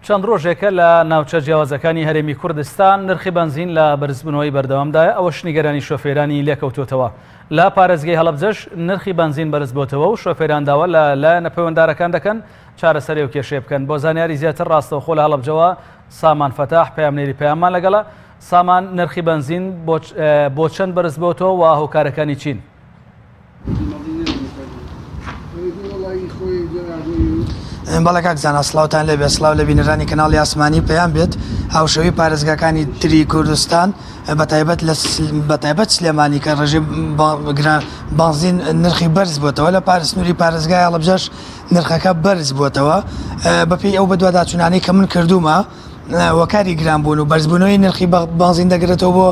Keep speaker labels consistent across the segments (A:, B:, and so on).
A: چەند ڕۆژێکە لە ناوچە جیاوازەکانی هەرێمی کوردستان نرخی بەنزین لە بەرزبوونەوەی بەردەوامدایە، ئەوەش نیگەرانی شۆفێرانی لێکەوتووەتەوە. لە پارێزگەی هەڵەبجەش نرخی بەنزین بەرزبووەتەوە و شۆفێران داوا لە لایەنە پەیوەندارەکان دەکەن چارەسەری ئەو کێشەیە بکەن. بۆ زانیاری زیاتر ڕاستەوخۆ لە هەڵەبجەوە سامان فەتاح پەیامنێری پەیاممان لەگەڵە. سامان نرخی بەنزین بۆ چەند بەرزبووەتەوە و هۆکارەکانی چین؟
B: بەڵێ کاک زانا سڵاوتان لێبێ سڵاو لە بینەرانی کەناڵی ئاسمانی پەیام بێت هاوشێوەی پارێزگاکانی تری کوردستان بەتایبەت لە بەتایبەت سلێمانی کە ڕێژەی بانزین نرخی بەرز بووتەوە لە پار سنووری پارێزگای هەڵەبجەش نرخەکە بەرز بووتەوە بەپێی ئەو بەدواداچوونانەی کە من کردوومە هۆکاری گرانبوون و بەرزبوونەوەی نرخی بەنزین دەگرێتەوە بۆ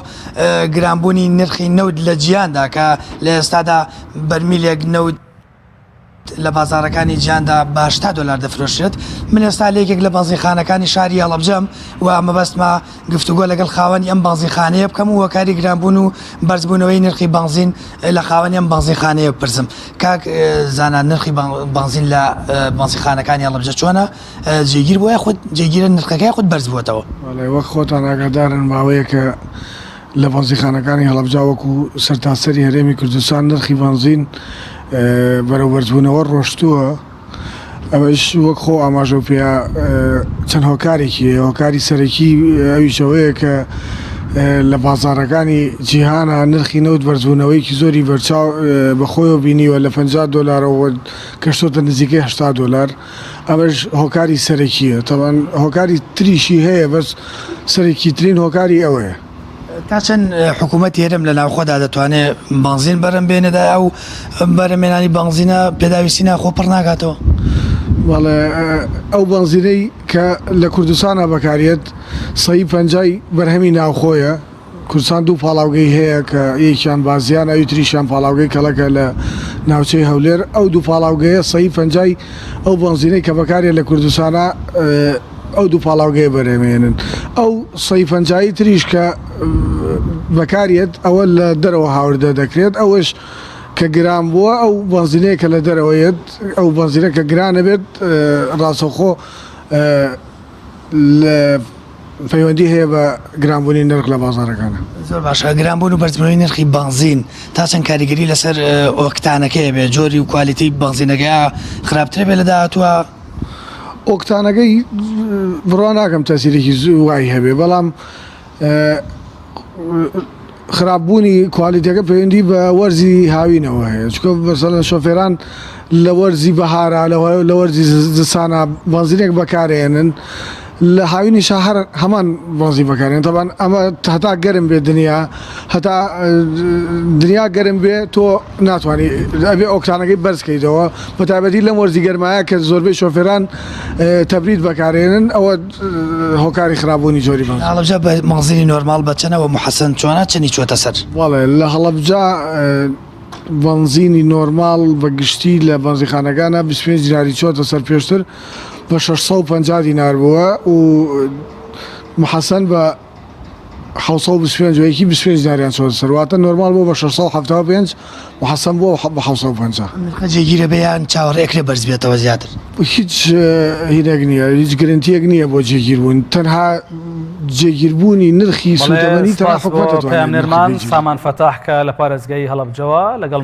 B: گرانبوونی نرخی نەوت لە جیهاندا کە لە ئێستادا بەرمیلێک نەوت لە بازاڕەکانی جیهاندا بە 80 دۆلار دەفرۆشرێت. من ئێستا لە یەکێک لە بەنزینخانەکانی شاری هەڵەبجەم و مەبەستمە گفتوگۆ لەگەڵ خاوەنی ئەم بەنزینخانەیە بکەم و هۆکاری گرانبوون و بەرزبوونەوەی نرخی بەنزین لە خاوەنی ئەم بەنزینخانەیە بپرسم. کاک زانا نرخی بەنزین لە بەنزینخانەکانی هەڵەبجە چۆنە؟ جێگیر بووە یاخود جێگیرە نرخەکە یاخود بەرز بووەتەوە؟ بەڵێ
C: وەک خۆتان ئاگادارن ماوەیەکە لە بەنزیخانەکانی هەڵەبجە وەکو سەرتاسەری هەرێمی کوردستان نرخی بەنزین بەرەو بەرزبوونەوە ڕۆشتووە ئەمەش وەک خۆ ئاماژە پێ چەند هۆکارێکی هەیە هۆکاری سەرەکی ئەویش ئەوەیە کە لە بازاڕەکانی جیهانە نرخی نەوت بەرزبوونەوەیەکی زۆری بەرچاو بەخۆیەوە بینیوە لە 50 دۆلارەوە گەشتۆتە نزیکەی 80 دۆلار ئەمەش هۆکاری سەرەکییە، تەبعەن هۆکاری تریشی هەیە بەس سەرەکیترین هۆکاری ئەوەیە.
B: تا چەند حکوومەتی هەرێم لە ناوخۆدا دەتوانێت بەنزین بەرهەم بێنێت، ئایا ئەو بەرهەمهێنانی بەنزینە پێداویستی ناوخۆ پڕ ناکاتەوە؟
C: بەڵێ ئەو بەنزینەی کە لە کوردستانا بەکاریەت سەی پەنجای بەرهەمی ناوخۆیە، کوردستان دوو پاڵاوگەی هەیە کە یەکیان بازیان ئەوی تریشیان پاڵاوگەی کەڵەکە لە ناوچەی هەولێر ئەو دوو پاڵاوگەیە سەی پەنجای ئەو بەنزینەی کە بەکارێ لە کوردستانە ئەو دوو پاڵاوگەیە بەرهەمێنن ئەو سەی پەنجایی تریش کە بەکارێت ئەوە لە دەرەوە هاوردە دەکرێت ئەوەش کە گران بووە ئەو بەنزینەیە کە لە دەرەوەیەت ئەو بەنزینە کە گرانە بێت ڕاستەوخۆ لە پەیوەندی هەیە بە گرانبوونی نرخ لە بازاڕەکانا.
B: زۆر باشە گرانبوون و بەرزبوونەوەی نرخی بەنزین تا چەند کاریگەری لەسەر ئۆکتانەکەی بێ جۆری و کوالیتی بەنزینەکە خراپترە بێ لە داهاتووە؟
C: ئۆکتانەکەی بڕوا ناکەم تەسیرێکی وای هەبێ بەڵام خراپبوونی کوالیتەکە پەیوەندی بە وەرزی هاوینەوە هەیە چونکە مەسەلەن شۆفێران لە وەرزی بەهارا لە وەرزی زستانا بەنزینێک بەکارێنن لە هاوینیشا هەر هەمان بەنزین بەکارێن تەبان ئەمە هەتا گەرم بێ دنیا هەتا دنیا گەرم بێ تۆ ناتوانانی ئەبێ ئۆکتانەکەی بەرز کەیتەوە بەتایبەتی لەم وەرزی گەرمایە کە زۆربەی شۆفێران تەبرید بەکارێنن ئەوە هۆکاری خراپبوونی جۆری بەنزین.
B: لە هەڵەبجە بەنزینی نۆرماڵ بە چەنە و موحەسەن چۆنە چەنی چۆتە سەر؟
C: بەڵێ لە هەڵەبجە بەنزینی نۆرماڵ بە گشتی لە بەنزینخانەکانا 25 دیناری چۆتە سەر پێشتر بە 650 دینار بووە و محەسەن بە 725 و یەکی 25 دیناریان چۆتە سەر واتە نۆرماڵ بووە بە 675 محەسەن بووە بە 750.
B: ئەم نرخە جێگیرە بێ یان چاوەڕێ ئەکرێ بەرز بێتەوە زیاتر؟
C: هیچ هینێک نییە هیچ گرنتیەک نییە بۆ جێگیربوون تەنها جێگیربوونی نرخی
A: بەڵێ
C: سووتەمەنی تەنها
A: سپاس بۆ
C: حکومەت دەتوانێت نرخی
A: پەیامنێرمان
C: جێگیر
A: سامان فەتاح کە لە پارێزگای هەڵەبجەوە لەگەڵ.